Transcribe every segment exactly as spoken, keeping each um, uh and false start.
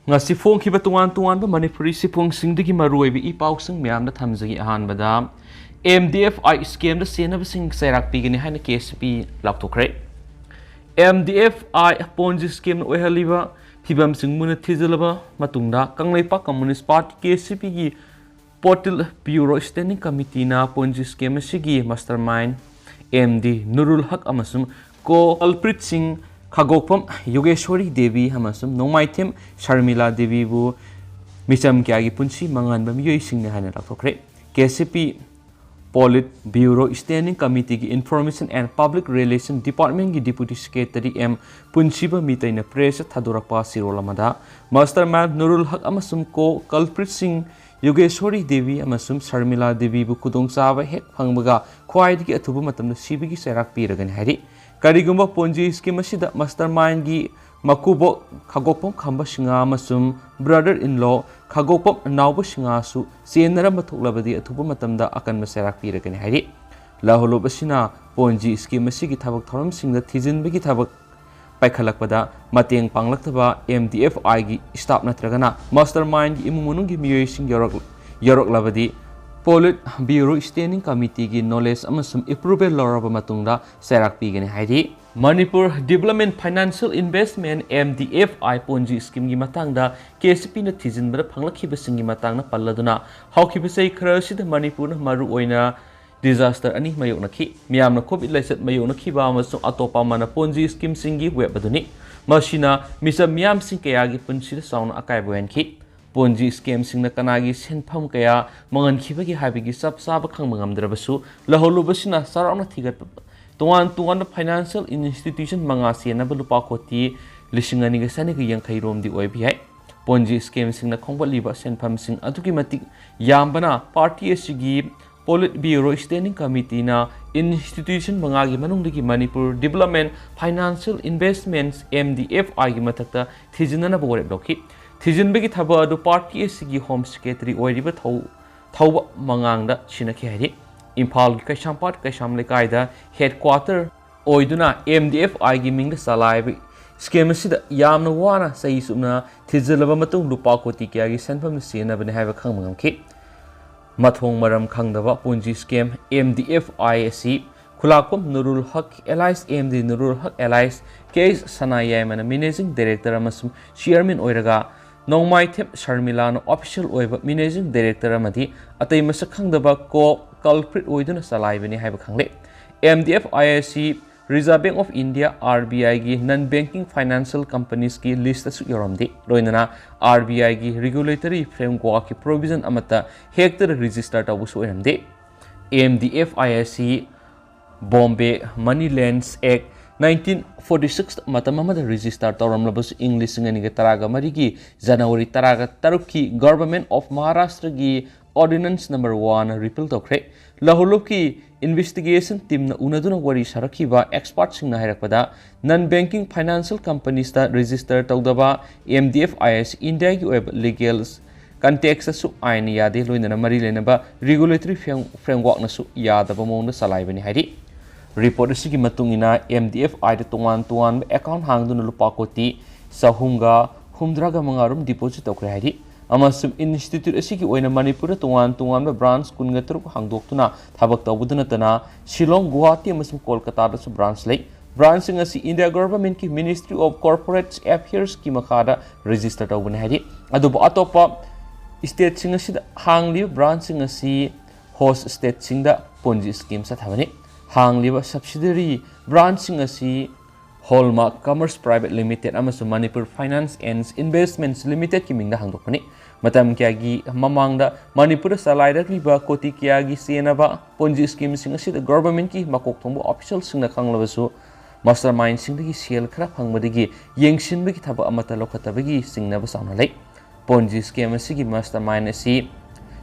ꯉꯁꯤ ꯐꯣꯡꯈꯤꯕ ꯇꯣꯉꯥꯟ ꯇꯣꯉꯥꯟꯕ ꯃꯅꯤꯄꯨꯔꯤ ꯁꯤꯐꯣꯡꯁꯤꯡꯗꯒꯤ ꯃꯔꯨꯑꯣꯏꯕ ꯏ ꯄꯥꯎꯁꯤꯡ ꯃꯌꯥꯝꯗ ꯊꯝꯖꯒꯦ꯫ ꯑꯍꯥꯟꯕꯗ, M D F I scamꯗ ꯆꯦꯟꯅꯕꯁꯤꯡ ꯆꯩꯔꯥꯛ ꯄꯤꯒꯅꯤ ꯍꯥꯏꯅ K C P ꯂꯥꯎꯊꯣꯛꯈ꯭ꯔꯦ꯫ M D F I Ponzi scamꯅ ꯑꯣꯏꯍꯜꯂꯤꯕ ꯐꯤꯕꯝꯁꯤꯡ ꯃꯨꯟꯅ ꯊꯤꯖꯤꯜꯂꯕ ꯃꯇꯨꯡꯗ, Kangleipak Communist Party, K C Pꯒꯤ Politburo Standing Committeeꯅ Ponzi scam ꯑꯁꯤꯒꯤ mastermind M D Nurul Haq ꯑꯃꯁꯨꯡ co-culpritꯁꯤꯡ ꯈꯥꯒꯣꯛꯐꯝ ꯌꯣꯒꯦꯁ꯭ꯋꯔꯤ ꯗꯦꯕꯤ ꯑꯃꯁꯨꯡ ꯅꯣꯡꯃꯥꯏꯊꯦꯝ ꯁꯔꯃꯤꯂꯥ ꯗꯦꯕꯤꯕꯨ ꯃꯤꯆꯝ ꯀꯌꯥꯒꯤ ꯄꯨꯟꯁꯤ ꯃꯥꯡꯍꯟꯕ ꯃꯤꯑꯣꯏꯁꯤꯡꯅꯤ ꯍꯥꯏꯅ ꯂꯥꯎꯊꯣꯛꯈ꯭ꯔꯦ꯫ K C P Politburo Standing Committeeꯒꯤ Information and Public Relation Departmentꯀꯤ Deputy Secretary M ꯄꯨꯟꯁꯤꯕ ꯃꯤꯇꯩꯅ pressꯇ ꯊꯥꯗꯣꯔꯛꯄ ꯆꯦꯔꯣꯜ ꯑꯃꯗ, mastermind Nurul Haq ꯑꯃꯁꯨꯡ co-culpritꯁꯤꯡ ꯌꯣꯒꯦꯁ꯭ꯋꯔꯤ ꯗꯦꯕꯤ ꯑꯃꯁꯨꯡ ꯁꯔꯃꯤꯂꯥ ꯗꯦꯕꯤꯕꯨ ꯈꯨꯗꯣꯡꯆꯥꯕ ꯍꯦꯛ ꯐꯪꯕꯒ ꯈ꯭ꯋꯥꯏꯗꯒꯤ ꯑꯊꯨꯕ ꯃꯇꯝꯗ ꯁꯤꯕꯒꯤ ꯆꯩꯔꯥꯛ ꯄꯤꯔꯒꯅꯤ ꯍꯥꯏꯔꯤ꯫ ꯀꯔꯤꯒꯨꯝꯕ Ponzi scam ꯑꯁꯤꯗ mastermindꯒꯤ ꯃꯀꯨꯕꯣꯛ ꯈꯥꯒꯣꯛꯐꯝ ꯈꯝꯕ ꯁꯤꯡꯍ ꯑꯃꯁꯨꯡ brother in law ꯈꯥꯒꯣꯛꯐꯝ ꯅꯥꯎꯕ ꯁꯤꯡꯍꯁꯨ ꯆꯦꯟꯅꯔꯝꯕ ꯊꯣꯛꯂꯕꯗꯤ, ꯑꯊꯨꯕ ꯃꯇꯝꯗ ꯑꯀꯟꯕ ꯆꯩꯔꯥꯛ ꯄꯤꯔꯒꯅꯤ ꯍꯥꯏꯔꯤ꯫ ꯂꯧꯍꯧꯂꯨꯞ ꯑꯁꯤꯅ Ponzi scam ꯑꯁꯤꯒꯤ ꯊꯕꯛ ꯊꯧꯔꯝꯁꯤꯡꯗ ꯊꯤꯖꯤꯟꯕꯒꯤ ꯊꯕꯛ ꯄꯥꯏꯈꯠꯂꯛꯄꯗ ꯃꯇꯦꯡ ꯄꯥꯡꯂꯛꯇꯕ M D F Iꯒꯤ staff ꯅꯠꯇ꯭ꯔꯒꯅ mastermindꯒꯤ ꯏꯃꯨꯡ ꯃꯅꯨꯡꯒꯤ ꯃꯤꯑꯣꯏꯁꯤꯡ ꯌꯥꯎꯔꯛ-, ꯌꯥꯎꯔꯛꯂꯕꯗꯤ, Politburo Standing Committeeꯒꯤ knowledge ꯑꯃꯁꯨꯡ approval ꯂꯧꯔꯕ ꯃꯇꯨꯡꯗ ꯆꯩꯔꯥꯛ ꯄꯤꯒꯅꯤ ꯍꯥꯏꯔꯤ꯫ Manipur Development Financial Investment, M D F I, Ponzi scamꯒꯤ ꯃꯇꯥꯡꯗ K C Pꯅ ꯊꯤꯖꯤꯟꯕꯗ ꯐꯪꯂꯛꯈꯤꯕꯁꯤꯡꯒꯤ ꯃꯇꯥꯡꯗ ꯄꯜꯂꯗꯨꯅ, ꯍꯧꯈꯤꯕ ꯆꯍꯤ ꯈꯔ ꯑꯁꯤꯗ ꯃꯅꯤꯄꯨꯔꯅ ꯃꯔꯨꯑꯣꯏꯅ disaster ꯑꯅꯤ ꯃꯥꯌꯣꯛꯅꯈꯤ꯫ ꯃꯤꯌꯥꯝꯅ ꯀꯣꯚꯤꯗ ꯂꯥꯏꯆꯠ ꯃꯥꯌꯣꯛꯅꯈꯤꯕ ꯑꯃꯁꯨꯡ ꯑꯇꯣꯞꯄ ꯑꯃꯅ Ponzi scamꯁꯤꯡꯒꯤ web ꯑꯗꯨꯅꯤ꯫ ꯃꯁꯤꯅ ꯃꯤꯆꯝ ꯃꯤꯌꯥꯝꯁꯤꯡ ꯀꯌꯥꯒꯤ ꯄꯨꯟꯁꯤꯗ ꯆꯥꯎꯅ ꯑꯀꯥꯏꯕ ꯑꯣꯏꯍꯟꯈꯤ꯫ Ponzi scamꯁꯤꯡꯅ ꯀꯅꯥꯒꯤ ꯁꯦꯟꯐꯝ ꯀꯌꯥ ꯃꯥꯡꯍꯟꯈꯤꯕꯒꯦ ꯍꯥꯏꯕꯒꯤ ꯆꯞ ꯆꯥꯕ ꯈꯪꯕ ꯉꯝꯗ꯭ꯔꯕꯁꯨ, ꯂꯧꯍꯧꯂꯨꯞ ꯑꯁꯤꯅ ꯆꯥꯎꯔꯥꯛꯅ ꯊꯤꯒꯠꯄ ꯇꯣꯉꯥꯟ ꯇꯣꯉꯥꯟꯕ financial institution ꯃꯉꯥ ꯆꯦꯟꯅꯕ ꯂꯨꯄꯥ ꯀꯣꯇꯤ ꯂꯤꯁꯤꯡ ꯑꯅꯤꯒ ꯆꯅꯤꯒ ꯌꯥꯡꯈꯩ ꯔꯣꯝꯗꯤ ꯑꯣꯏꯕ ꯌꯥꯏ꯫ Ponzi scamꯁꯤꯡꯅ ꯈꯣꯝꯒꯠꯂꯤꯕ ꯁꯦꯟꯐꯝꯁꯤꯡ ꯑꯗꯨꯛꯀꯤ ꯃꯇꯤꯛ ꯌꯥꯝꯕꯅ, party ꯑꯁꯤꯒꯤ Politburo Standing Committeeꯅ institution ꯃꯉꯥꯒꯤ ꯃꯅꯨꯡꯗꯒꯤ Manipur Development Financial Investments, M D F Iꯒꯤ ꯃꯊꯛꯇ ꯊꯤꯖꯤꯟꯅꯅꯕ ꯋꯥꯔꯦꯞ ꯂꯧꯈꯤ꯫ ꯊꯤꯖꯤꯟꯕꯒꯤ ꯊꯕꯛ ꯑꯗꯨ party ꯑꯁꯤꯒꯤ Home Secretary ꯑꯣꯏꯔꯤꯕ ꯊꯧ-, ꯊꯧꯕ ꯃꯉꯥꯡꯗ ꯁꯤꯟꯅꯈꯤ ꯍꯥꯏꯔꯤ꯫ ꯏꯝꯐꯥꯜꯒꯤ ꯀꯩꯁꯥꯝꯄꯥꯠ ꯀꯩꯁꯥꯝ ꯂꯩꯀꯥꯏꯗ headquarter ꯑꯣꯏꯗꯨꯅ M D F Iꯒꯤ ꯃꯤꯡꯗ ꯆꯂꯥꯏꯕ ꯁ꯭ꯀꯦꯝ ꯑꯁꯤꯗ ꯌꯥꯝꯅ ꯋꯥꯅ ꯆꯍꯤ ꯆꯨꯞꯅ ꯊꯤꯖꯤꯜꯂꯕ ꯃꯇꯨꯡ ꯂꯨꯄꯥ ꯀꯣꯇꯤ ꯀꯌꯥꯒꯤ ꯁꯦꯟꯐꯝ ꯁꯤꯖꯤꯟꯅꯕꯅꯤ ꯍꯥꯏꯕ ꯈꯪꯕ ꯉꯝꯈꯤ꯫ ꯃꯊꯣꯡ ꯃꯔꯝ ꯈꯪꯗꯕ Ponzi scam, M D F I ꯑꯁꯤ ꯈꯨꯂꯥꯛꯄꯝ ꯅꯨꯔꯨꯜ ꯍꯛ alias M D ꯅꯨꯔꯨꯜ ꯍꯛ alias K H ꯁꯅꯥꯌꯥꯏꯃꯅ Managing Director ꯑꯃꯁꯨꯡ Chairman ꯑꯣꯏꯔꯒ, ꯅꯣꯡꯃꯥꯏꯊꯦꯝ ꯁꯔꯃꯤꯂꯥꯅ Official ꯑꯣꯏꯕ Managing Director ꯑꯃꯗꯤ ꯑꯇꯩ ꯃꯁꯛ ꯈꯪꯗꯕ co-culprit ꯑꯣꯏꯗꯨꯅ ꯆꯂꯥꯏꯕꯅꯤ ꯍꯥꯏꯕ ꯈꯪꯂꯦ꯫ M D F I ꯑꯁꯤ Reserve Bank of India, R B I ꯒꯤ non banking financial companies ꯀꯤ list ꯇꯁꯨ ꯌꯥꯎꯔꯝꯗꯦ꯫ ꯂꯣꯏꯅꯅ R B I ꯒꯤ regulatory framework ꯀꯤ provision ꯑꯃꯠꯇ ꯍꯦꯛꯇ register ꯇꯧꯕꯁꯨ ꯑꯣꯏꯔꯝꯗꯦ꯫ M D F I ꯑꯁꯤ Bombay Money Lenders Act nineteen forty six ꯃꯇꯝ ꯑꯃꯗ register ꯇꯧꯔꯝꯂꯕꯁꯨ, ꯏꯪ ꯂꯤꯁꯤꯡ ꯑꯅꯤꯒ ꯇꯔꯥꯒ ꯃꯔꯤꯒꯤ January ꯇꯔꯥꯒ ꯇꯔꯨꯛꯀꯤ Government of Maharashtra ꯒꯤ Ordinance number one repeal ꯇꯧꯈ꯭ꯔꯦ꯫ ꯂꯍꯧꯂꯨꯞꯀꯤ investigation team ꯅ ꯎꯅꯗꯨꯅ ꯋꯥꯔꯤ ꯁꯥꯔꯛꯈꯤꯕ expert ꯁꯤꯡꯅ ꯍꯥꯏꯔꯛꯄꯗ, non banking financial companies ꯇ register ꯇꯧꯗꯕ M D F I ꯑꯁꯤ ꯏꯟꯗꯤꯌꯥꯒꯤ ꯑꯣꯏꯕ legal context ꯇꯁꯨ ꯑꯥꯏꯟꯅ ꯌꯥꯗꯦ, ꯂꯣꯏꯅꯅ ꯃꯔꯤ ꯂꯩꯅꯕ regulatory frame-, framework ꯅꯁꯨ ꯌꯥꯗꯕ ꯃꯑꯣꯡꯗ ꯆꯂꯥꯏꯕꯅꯤ ꯍꯥꯏꯔꯤ꯫ Report ꯑꯁꯤꯒꯤ ꯃꯇꯨꯡ ꯏꯟꯅ, M D F I ꯗ ꯇꯣꯉꯥꯟ ꯇꯣꯉꯥꯟꯕ account ꯍꯥꯡꯗꯨꯅ ꯂꯨꯄꯥ ꯀꯣꯇꯤ ꯆꯍꯨꯝꯒ ꯍꯨꯝꯗ꯭ꯔꯥꯒ ꯃꯉꯥ ꯔꯣꯝ deposit ꯇꯧꯈ꯭ꯔꯦ ꯍꯥꯏꯔꯤ, ꯑꯃꯁꯨꯡ institute ꯑꯁꯤꯒꯤ ꯑꯣꯏꯅ ꯃꯅꯤꯄꯨꯔꯗ ꯇꯣꯉꯥꯟ ꯇꯣꯉꯥꯟꯕ branch ꯀꯨꯟꯒ ꯇꯔꯨꯛ ꯍꯥꯡꯗꯣꯛꯇꯨꯅ ꯊꯕꯛ ꯇꯧꯕꯗ ꯅꯠꯇꯅ, ꯁꯤꯂꯣꯡ, ꯒꯨꯋꯥꯍꯥꯇꯤ ꯑꯃꯁꯨꯡ ꯀꯣꯜꯀꯇꯥꯗꯁꯨ branch ꯂꯩ꯫ Branch ꯁꯤꯡ ꯑꯁꯤ India Government ꯀꯤ Ministry of Corporate Affairs ꯀꯤ ꯃꯈꯥꯗ register ꯇꯧꯕꯅꯤ ꯍꯥꯏꯔꯤ꯫ ꯑꯗꯨꯕꯨ ꯑꯇꯣꯞꯄ state ꯁꯤꯡ ꯑꯁꯤꯗ ꯍꯥꯡꯂꯤꯕ branch ꯁꯤꯡ ꯑꯁꯤ host state ꯁꯤꯡꯗ Ponzi scheme ꯆꯠꯊꯕꯅꯤ꯫ ꯍꯥꯡꯂꯤꯕ subsidiary branch ꯁꯤꯡ ꯑꯁꯤ Hallmark Commerce Private Limited ꯑꯃꯁꯨꯡ Manipur Finance and Investments Limited ꯀꯤ ꯃꯤꯡꯗ ꯍꯥꯡꯗꯣꯛꯄꯅꯤ꯫ ꯃꯇꯝ ꯀꯌꯥꯒꯤ ꯃꯃꯥꯡꯗ ꯃꯅꯤꯄꯨꯔꯗ ꯆꯂꯥꯏꯔꯛꯂꯤꯕ ꯀꯣꯇꯤ ꯀꯌꯥꯒꯤ ꯆꯦꯟꯅꯕ Ponzi scheme ꯁꯤꯡ ꯑꯁꯤꯗ government ꯀꯤ ꯃꯀꯣꯛ ꯊꯣꯡꯕ official ꯁꯤꯡꯅ ꯈꯪꯂꯕꯁꯨ, mastermind ꯁꯤꯡꯗꯒꯤ ꯁꯦꯜ ꯈꯔ ꯐꯪꯕꯗꯒꯤ ꯌꯦꯡꯁꯤꯟꯕꯒꯤ ꯊꯕꯛ ꯑꯃꯠꯇ ꯂꯧꯈꯠꯇꯕꯒꯤ ꯆꯤꯡꯅꯕ ꯆꯥꯎꯅ ꯂꯩ꯫ Ponzi scheme ꯑꯁꯤꯒꯤ mastermind ꯑꯁꯤ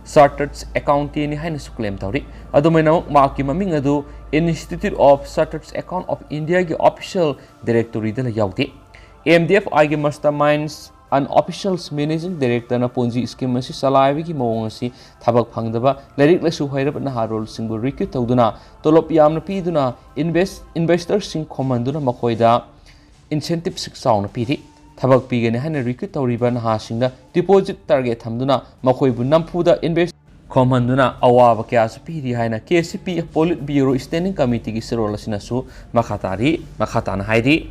chartered accountant ꯅꯤ ꯍꯥꯏꯅꯁꯨ claim ꯇꯧꯔꯤ꯫ ꯑꯗꯨꯃꯥꯏꯅꯃꯛ, ꯃꯍꯥꯛꯀꯤ ꯃꯃꯤꯡ ꯑꯗꯨ Institute of Chartered Account of India ꯒꯤ official directory ꯗ ꯌꯥꯎꯗꯦ꯫ M D F I ꯒꯤ masterminds and officials managing director ꯅ Ponzi scheme ꯑꯁꯤ ꯆꯂꯥꯏꯕꯒꯤ ꯃꯑꯣꯡ ꯑꯁꯤ ꯊꯕꯛ ꯐꯪꯗꯕ, ꯂꯥꯏꯔꯤꯛ ꯂꯥꯏꯁꯨ ꯍꯩꯔꯕ ꯅꯍꯥꯔꯣꯜꯁꯤꯡꯕꯨ recruit ꯇꯧꯗꯨꯅ, ꯇꯣꯂꯣꯞ ꯌꯥꯝꯅ ꯄꯤꯗꯨꯅ, invest-, investor ꯁꯤꯡ ꯈꯣꯝꯍꯟꯗꯨꯅ ꯃꯈꯣꯏꯗ incentive ꯁꯨ ꯆꯥꯎꯅ ꯄꯤꯔꯤ꯫ ꯊꯕꯛ ꯄꯤꯒꯅꯤ ꯍꯥꯏꯅ recruit ꯇꯧꯔꯤꯕ ꯅꯍꯥꯁꯤꯡꯗ deposit target ꯊꯝꯗꯨꯅ ꯃꯈꯣꯏꯕꯨ ꯅꯝꯐꯨꯗ invest ꯈꯣꯝꯍꯟꯗꯨꯅ ꯑꯋꯥꯕ ꯀꯌꯥꯁꯨ ꯄꯤꯔꯤ ꯍꯥꯏꯅ K C P Politburo Standing Committee ꯒꯤ ꯆꯦꯔꯣꯜ ꯑꯁꯤꯅꯁꯨ ꯃꯈꯥ ꯇꯥꯔꯤ, ꯃꯈꯥ ꯇꯥꯅ ꯍꯥꯏꯔꯤ꯫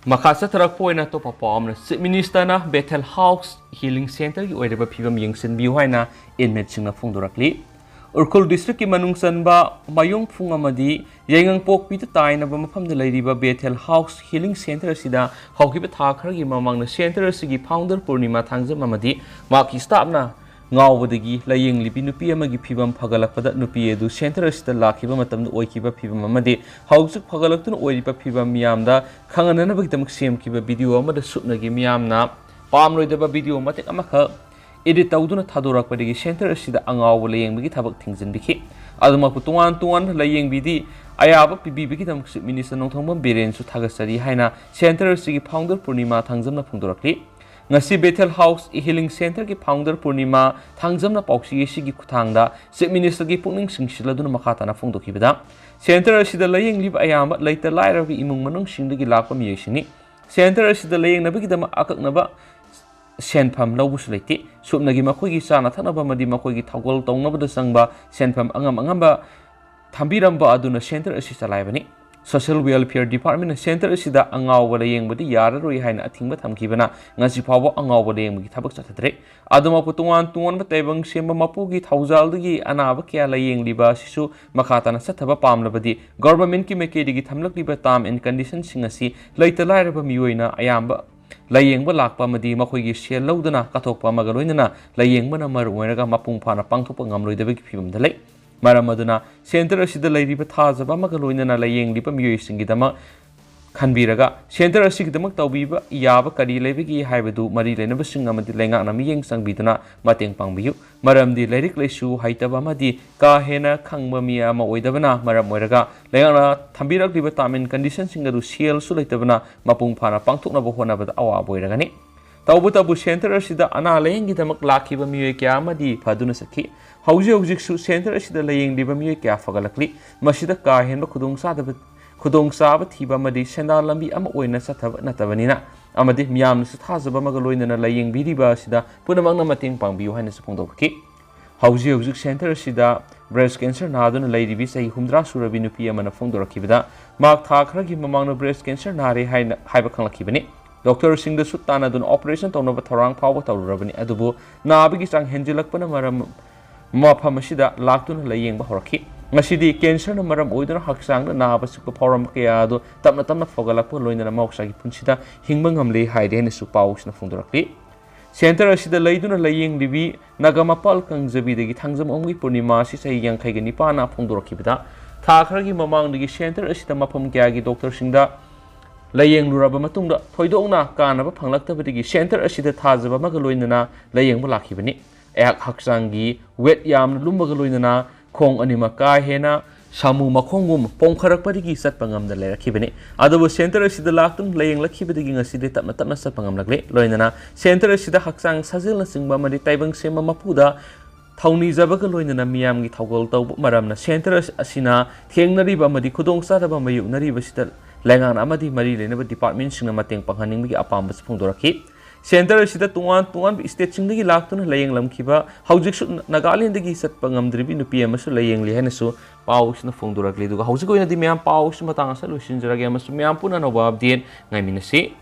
ꯃꯈꯥ ꯆꯠꯊꯔꯛꯄ ꯑꯣꯏꯅ ꯑꯇꯣꯞꯄ ꯄꯥꯎ ꯑꯃꯅ, Chief Minister ꯅ Bethel House Healing Center ꯒꯤ ꯑꯣꯏꯔꯤꯕ ꯐꯤꯕꯝ ꯌꯦꯡꯁꯤꯟꯕꯤꯌꯨ ꯍꯥꯏꯅ inmate ꯁꯤꯡꯅ ꯐꯣꯡꯗꯣꯔꯛꯂꯤ꯫ ꯎꯈ꯭ꯔꯨꯜ district ꯀꯤ ꯃꯅꯨꯡ ꯆꯟꯕ ꯃꯌꯣꯡꯐꯨꯡ ꯑꯃꯗꯤ ꯌꯥꯏꯉꯪꯄꯣꯛꯄꯤꯗ ꯇꯥꯏꯅꯕ ꯃꯐꯝꯗ ꯂꯩꯔꯤꯕ Bethel House Healing Center ꯑꯁꯤꯗ ꯍꯧꯈꯤꯕ ꯊꯥ ꯈꯔꯒꯤ ꯃꯃꯥꯡꯗ center ꯑꯁꯤꯒꯤ founder ꯄꯨꯔꯅꯤꯃꯥ ꯊꯥꯡꯖꯝ ꯑꯃꯗꯤ ꯃꯍꯥꯛꯀꯤ staff ꯅ ꯉꯥꯎꯕꯗꯒꯤ ꯂꯥꯌꯦꯡꯂꯤꯕꯤ ꯅꯨꯄꯤ ꯑꯃꯒꯤ ꯐꯤꯕꯝ ꯐꯒꯠꯂꯛꯄꯗ ꯅꯨꯄꯤ ꯑꯗꯨ center ꯑꯁꯤꯗ ꯂꯥꯛꯈꯤꯕ ꯃꯇꯝꯗ ꯑꯣꯏꯈꯤꯕ ꯐꯤꯕꯝ ꯑꯃꯗꯤ ꯍꯧꯖꯤꯛ ꯐꯒꯠꯂꯛꯇꯨꯅ ꯑꯣꯏꯔꯤꯕ ꯐꯤꯕꯝ ꯃꯤꯌꯥꯝꯗ ꯈꯪꯍꯟꯅꯅꯕꯒꯤꯗꯃꯛ ꯁꯦꯝꯈꯤꯕ video ꯑꯃꯗ ꯁꯨꯞꯅꯒꯤ ꯃꯤꯌꯥꯝꯅ ꯄꯥꯝꯂꯣꯏꯗꯕ video ꯃꯇꯦꯛ ꯑꯃꯈꯛ edit ꯇꯧꯗꯨꯅ ꯊꯥꯗꯣꯔꯛꯄꯗꯒꯤ center ꯑꯁꯤꯗ ꯑꯉꯥꯎꯕ ꯂꯥꯌꯦꯡꯕꯒꯤ ꯊꯕꯛ ꯊꯤꯡꯖꯤꯟꯕꯤꯈꯤ꯫ ꯑꯗꯨꯃꯛꯄꯨ ꯇꯣꯉꯥꯟ ꯇꯣꯉꯥꯟꯕ ꯂꯥꯌꯦꯡꯕꯤꯗꯤ ꯑꯌꯥꯕ ꯄꯤꯕꯤꯕꯒꯤꯗꯃꯛ Chief Minister ꯅꯣꯡꯊꯣꯝꯕꯝ ꯕꯤꯔꯦꯟꯁꯨ ꯊꯥꯒꯠꯆꯔꯤ ꯍꯥꯏꯅ center ꯑꯁꯤꯒꯤ founder ꯄꯨꯔꯅꯤꯃꯥ ꯊꯥꯡꯖꯝꯅ ꯐꯣꯡꯗꯣꯔꯛꯂꯤ꯫ ꯉꯁꯤ Bethel House Healing Center ꯒꯤ founder ꯄꯨꯔꯅꯤꯃꯥ ꯊꯥꯡꯖꯝꯅ ꯄꯥꯎꯆꯦ ꯑꯁꯤꯒꯤ ꯈꯨꯠꯊꯥꯡꯗ Chief Minister ꯒꯤ ꯄꯨꯛꯅꯤꯡ ꯆꯤꯡꯁꯤꯜꯂꯗꯨꯅ ꯃꯈꯥ ꯇꯥꯅ ꯐꯣꯡꯗꯣꯛꯈꯤꯕꯗ, center ꯑꯁꯤꯗ ꯂꯥꯌꯦꯡꯂꯤꯕ ꯑꯌꯥꯝꯕ ꯂꯩꯇ ꯂꯥꯏꯔꯕ ꯏꯃꯨꯡ ꯃꯅꯨꯡꯁꯤꯡꯗꯒꯤ ꯂꯥꯛꯄ ꯃꯤꯑꯣꯏꯁꯤꯡꯅꯤ꯫ Center ꯑꯁꯤꯗ ꯂꯥꯌꯦꯡꯅꯕꯒꯤꯗꯃꯛ ꯑꯀꯛꯅꯕ ꯁꯦꯟꯐꯝ ꯂꯧꯕꯁꯨ ꯂꯩꯇꯦ꯫ ꯁꯨꯞꯅꯒꯤ ꯃꯈꯣꯏꯒꯤ ꯆꯥꯅ ꯊꯛꯅꯕ ꯑꯃꯗꯤ ꯃꯈꯣꯏꯒꯤ ꯊꯧꯒꯜ ꯇꯧꯅꯕꯗ ꯆꯪꯕ ꯁꯦꯟꯐꯝ ꯑꯉꯝ ꯑꯉꯝꯕ ꯊꯝꯕꯤꯔꯝꯕ ꯑꯗꯨꯅ center ꯑꯁꯤ ꯆꯂꯥꯏꯕꯅꯤ꯫ Social Welfare Department ꯅ center ꯑꯁꯤꯗ ꯑꯉꯥꯎꯕ ꯂꯥꯌꯦꯡꯕꯗꯤ ꯌꯥꯔꯔꯣꯏ ꯍꯥꯏꯅ ꯑꯊꯤꯡꯕ ꯊꯝꯈꯤꯕꯅ ꯉꯁꯤ ꯐꯥꯎꯕ ꯑꯉꯥꯎꯕ ꯂꯥꯌꯦꯡꯕꯒꯤ ꯊꯕꯛ ꯆꯠꯊꯗ꯭ꯔꯦ꯫ ꯑꯗꯨꯃꯛꯄꯨ ꯇꯣꯉꯥꯟ ꯇꯣꯉꯥꯟꯕ ꯇꯥꯏꯕꯪ ꯁꯦꯝꯕ ꯃꯄꯨꯒꯤ ꯊꯧꯖꯥꯜꯗꯒꯤ ꯑꯅꯥꯕ ꯀꯌꯥ ꯂꯥꯌꯦꯡꯂꯤꯕ ꯑꯁꯤꯁꯨ ꯃꯈꯥ ꯇꯥꯅ ꯆꯠꯊꯕ ꯄꯥꯝꯂꯕꯗꯤ government ꯀꯤ ꯃꯥꯏꯀꯩꯗꯒꯤ ꯊꯝꯂꯛꯂꯤꯕ term and condition ꯁꯤꯡ ꯑꯁꯤ ꯂꯩꯇ ꯂꯥꯏꯔꯕ ꯃꯤꯑꯣꯏꯅ ꯑꯌꯥꯝꯕ ꯂꯥꯌꯦꯡꯕ ꯂꯥꯛꯄ ꯑꯃꯗꯤ ꯃꯈꯣꯏꯒꯤ ꯁꯦꯜ ꯂꯧꯗꯨꯅ ꯀꯠꯊꯣꯛꯄ ꯑꯃꯒ ꯂꯣꯏꯅꯅ ꯂꯥꯌꯦꯡꯕꯅ ꯃꯔꯝ ꯑꯣꯏꯔꯒ ꯃꯄꯨꯡ ꯐꯥꯅ ꯄꯥꯡꯊꯣꯛꯄ ꯉꯝꯂꯣꯏꯗꯕꯒꯤ ꯐꯤꯕꯝꯗ ꯂꯩ꯫ ꯃꯔꯝ ꯑꯗꯨꯅ center ꯑꯁꯤꯗ ꯂꯩꯔꯤꯕ ꯊꯥꯖꯕ ꯑꯃꯒ ꯂꯣꯏꯅꯅ ꯂꯥꯌꯦꯡꯂꯤꯕ ꯃꯤꯑꯣꯏꯁꯤꯡꯒꯤꯗꯃꯛ ꯈꯟꯕꯤꯔꯒ center ꯑꯁꯤꯒꯤꯗꯃꯛ ꯇꯧꯕꯤꯕ ꯌꯥꯕ ꯀꯔꯤ ꯂꯩꯕꯒꯦ ꯍꯥꯏꯕꯗꯨ ꯃꯔꯤ ꯂꯩꯅꯕꯁꯤꯡ ꯑꯃꯗꯤ ꯂꯩꯉꯥꯛꯅ ꯃꯤꯠꯌꯦꯡ ꯆꯪꯕꯤꯗꯨꯅ ꯃꯇꯦꯡ ꯄꯥꯡꯕꯤꯌꯨ꯫ ꯃꯔꯝꯗꯤ ꯂꯥꯏꯔꯤꯛ ꯂꯥꯏꯁꯨ ꯍꯩꯇꯕ ꯑꯃꯗꯤ ꯀꯥ ꯍꯦꯟꯅ ꯈꯪꯕ ꯃꯤ ꯑꯃ ꯑꯣꯏꯗꯕꯅ ꯃꯔꯝ ꯑꯣꯏꯔꯒ ꯂꯩꯉꯥꯛꯅ ꯊꯝꯕꯤꯔꯛꯂꯤꯕ term and condition ꯁꯤꯡ ꯑꯗꯨ ꯁꯦꯜꯁꯨ ꯂꯩꯇꯕꯅ ꯃꯄꯨꯡ ꯐꯥꯅ ꯄꯥꯡꯊꯣꯛꯅꯕ ꯍꯣꯠꯅꯕꯗ ꯑꯋꯥꯕ ꯑꯣꯏꯔꯒꯅꯤ꯫ ꯇꯧꯕꯇꯕꯨ center ꯑꯁꯤꯗ ꯑꯅꯥ ꯂꯥꯌꯦꯡꯒꯤꯗꯃꯛ ꯂꯥꯛꯈꯤꯕ ꯃꯤꯑꯣꯏ ꯀꯌꯥ ꯑꯃꯗꯤ ꯐꯗꯨꯅ ꯆꯠꯈꯤ꯫ ꯍꯧꯖꯤꯛ ꯍꯧꯖꯤꯛꯁꯨ center ꯑꯁꯤꯗ ꯂꯥꯌꯦꯡꯂꯤꯕ ꯃꯤꯑꯣꯏ ꯀꯌꯥ ꯐꯒꯠꯂꯛꯂꯤ꯫ ꯃꯁꯤꯗ ꯀꯥ ꯍꯦꯟꯕ ꯈꯨꯗꯣꯡꯆꯥꯗꯕ ꯈꯨꯗꯣꯡꯆꯥꯕ ꯊꯤꯕ ꯑꯃꯗꯤ ꯁꯦꯟꯗꯥꯟ ꯂꯝꯕꯤ ꯑꯃ ꯑꯣꯏꯅ ꯆꯠꯊꯕ ꯅꯠꯇꯕꯅꯤꯅ ꯑꯃꯗꯤ ꯃꯤꯌꯥꯝꯅꯁꯨ ꯊꯥꯖꯕ ꯑꯃꯒ ꯂꯣꯏꯅꯅ ꯂꯥꯏꯌꯦꯡꯕꯤꯔꯤꯕ ꯑꯁꯤꯗ ꯄꯨꯝꯅꯃꯛꯅ ꯃꯇꯦꯡ ꯄꯥꯡꯕꯤꯌꯨ ꯍꯥꯏꯅꯁꯨ ꯐꯣꯡꯗꯣꯛꯈꯤ꯫ ꯍꯧꯖꯤꯛ ꯍꯧꯖꯤꯛ ꯁꯦꯟꯇꯔ ꯑꯁꯤꯗ ꯕ꯭ꯔꯦꯁ ꯀꯦꯟꯁꯔ ꯅꯥꯗꯨꯅ ꯂꯩꯔꯤꯕꯤ ꯆꯍꯤ ꯍꯨꯝꯗ꯭ꯔꯥ ꯁꯨꯔꯕꯤ ꯅꯨꯄꯤ ꯑꯃꯅ ꯐꯣꯡꯗꯣꯔꯛꯈꯤꯕꯗ ꯃꯍꯥꯛ ꯊꯥ ꯈꯔꯒꯤ ꯃꯃꯥꯡꯗ ꯕ꯭ꯔꯦꯁ ꯀꯦꯟꯁꯔ ꯅꯥꯔꯦ ꯍꯥꯏꯅ ꯍꯥꯏꯕ ꯈꯪꯂꯛꯈꯤꯕꯅꯤ꯫ ꯗꯣꯛꯇꯔꯁꯤꯡꯗꯁꯨ ꯇꯥꯟꯅꯗꯨꯅ ꯑꯣꯄꯔꯦꯁꯟ ꯇꯧꯅꯕ ꯊꯧꯔꯥꯡ ꯐꯥꯎꯕ ꯇꯧꯔꯨꯔꯕꯅꯤ, ꯑꯗꯨꯕꯨ ꯅꯥꯕꯒꯤ ꯆꯥꯡ ꯍꯦꯟꯖꯤꯜꯂꯛꯄꯅ ꯃꯔꯝ ꯃꯐꯝ ꯑꯁꯤꯗ ꯂꯥꯛꯇꯨꯅ ꯂꯥꯏꯌꯦꯡꯕ ꯍꯧꯔꯛꯈꯤ꯫ ꯉꯁꯤꯗꯤ ꯀꯦꯟꯁꯔꯅ ꯃꯔꯝ ꯑꯣꯏꯗꯨꯅ ꯍꯛꯆꯥꯡꯗ ꯅꯥꯕ ꯆꯤꯛꯄ ꯐꯥꯎꯔꯝꯕ ꯀꯌꯥ ꯑꯗꯨ ꯇꯞꯅ ꯇꯞꯅ ꯐꯒꯠꯂꯛꯄ ꯂꯣꯏꯅꯅ ꯃꯍꯧꯁꯥꯒꯤ ꯄꯨꯟꯁꯤꯗ ꯍꯤꯡꯕ ꯉꯝꯂꯦ ꯍꯥꯏꯔꯦ ꯍꯥꯏꯅꯁꯨ ꯄꯥꯎꯁꯤꯅ ꯐꯣꯡꯗꯣꯔꯛꯂꯤ꯫ ꯁꯦꯟꯇꯔ ꯑꯁꯤꯗ ꯂꯩꯗꯨꯅ ꯂꯥꯏꯌꯦꯡꯂꯤꯕꯤ ꯅꯥꯒꯥꯃꯄꯥꯜ ꯀꯪꯖꯕꯤꯗꯒꯤ ꯊꯥꯡꯖꯝ ꯑꯣꯡꯕꯤ ꯄꯨꯔꯅꯤꯃꯥ ꯑꯁꯤ ꯆꯍꯤ ꯌꯥꯡꯈꯩꯒ ꯅꯤꯄꯥꯟꯅ ꯐꯣꯡꯗꯣꯔꯛꯈꯤꯕꯗ, ꯊꯥ ꯈꯔꯒꯤ ꯃꯃꯥꯡꯗꯒꯤ ꯁꯦꯟꯇꯔ ꯑꯁꯤꯗ ꯃꯐꯝ ꯀꯌꯥꯒꯤ ꯗꯣꯛꯇꯔꯁꯤꯡꯗ ꯂꯥꯏꯌꯦꯡꯂꯨꯔꯕ ꯃꯇꯨꯡꯗ ꯊꯣꯏꯗꯣꯛꯅ ꯀꯥꯟꯅꯕ ꯐꯪꯂꯛꯇꯕꯗꯒꯤ ꯁꯦꯟꯇꯔ ꯑꯁꯤꯗ ꯊꯥꯖꯕ ꯑꯃꯒ ꯂꯣꯏꯅꯅ ꯂꯥꯏꯌꯦꯡꯕ ꯂꯥꯛꯈꯤꯕꯅꯤ꯫ ꯑꯩꯍꯥꯛ ꯍꯛꯆꯥꯡꯒꯤ ꯋꯦꯠ ꯌꯥꯝꯅ ꯂꯨꯝꯕꯒ ꯂꯣꯏꯅꯅ ꯈꯣꯡ ꯑꯅꯤꯃꯛ ꯀꯥ ꯍꯦꯟꯅ ꯁꯥꯃꯨ ꯃꯈꯣꯡꯒꯨꯝ ꯄꯣꯡꯈꯔꯛꯄꯗꯒꯤ ꯆꯠꯄ ꯉꯝꯗ ꯂꯩꯔꯛꯈꯤꯕꯅꯤ꯫ ꯑꯗꯨꯕꯨ ꯁꯦꯟꯇꯔ ꯑꯁꯤꯗ ꯂꯥꯛꯇꯨꯅ ꯂꯥꯏꯌꯦꯡꯂꯛꯈꯤꯕꯗꯒꯤ ꯉꯁꯤꯗꯤ ꯇꯞꯅ ꯇꯞꯅ ꯆꯠꯄ ꯉꯝꯂꯛꯂꯦ꯫ ꯂꯣꯏꯅꯅ ꯁꯦꯟꯇꯔ ꯑꯁꯤꯗ ꯍꯛꯆꯥꯡ ꯁꯥꯖꯦꯜꯅꯆꯤꯡꯕ ꯑꯃꯗꯤ ꯇꯥꯏꯕꯪ ꯁꯦꯝꯕ ꯃꯄꯨꯗ ꯊꯧꯅꯤꯖꯕꯒ ꯂꯣꯏꯅꯅ ꯃꯤꯌꯥꯝꯒꯤ ꯊꯧꯒꯜ ꯇꯧꯕ ꯃꯔꯝꯅ ꯁꯦꯟꯇꯔ ꯑꯁꯤꯅ ꯊꯦꯡꯅꯔꯤꯕ ꯑꯃꯗꯤ ꯈꯨꯗꯣꯡꯆꯥꯗꯕ ꯃꯥꯌꯣꯛꯅꯔꯤꯕꯁꯤꯗ ꯂꯩꯉꯥꯛꯅ ꯑꯃꯗꯤ ꯃꯔꯤ ꯂꯩꯅꯕ ꯗꯤꯄꯥꯔꯠꯃꯦꯟꯁꯤꯡꯅ ꯃꯇꯦꯡ ꯄꯥꯡꯍꯟꯅꯤꯡꯕꯒꯤ ꯑꯄꯥꯝꯕꯁꯨ ꯐꯣꯡꯗꯣꯔꯛꯈꯤ꯫ ꯁꯦꯟꯇꯔ ꯑꯁꯤꯗ ꯇꯣꯉꯥꯟ ꯇꯣꯉꯥꯟꯕ ꯁ꯭ꯇꯦꯠꯁꯤꯡꯗꯒꯤ ꯂꯥꯛꯇꯨꯅ ꯂꯥꯏꯌꯦꯡꯂꯝꯈꯤꯕ, ꯍꯧꯖꯤꯛꯁꯨ ꯅꯥꯒꯥꯂꯦꯟꯗꯒꯤ ꯆꯠꯄ ꯉꯝꯗ꯭ꯔꯤꯕꯤ ꯅꯨꯄꯤ ꯑꯃꯁꯨ ꯂꯥꯏꯌꯦꯡꯂꯤ ꯍꯥꯏꯅꯁꯨ ꯄꯥꯎꯁꯤꯅ ꯐꯣꯡꯗꯣꯔꯛꯂꯤ꯫ ꯑꯗꯨꯒ ꯍꯧꯖꯤꯛ ꯑꯣꯏꯅꯗꯤ ꯃꯌꯥꯝ ꯄꯥꯎꯁꯤ ꯃꯇꯥꯡ ꯑꯁꯤꯗ ꯂꯣꯏꯁꯤꯟꯖꯔꯒꯦ ꯑꯃꯁꯨꯡ ꯃꯌꯥꯝ ꯄꯨꯟꯅ ꯑꯅꯧꯕ ꯑꯞꯗꯦꯠ ꯉꯥꯏꯃꯤꯟꯅꯁꯤ꯫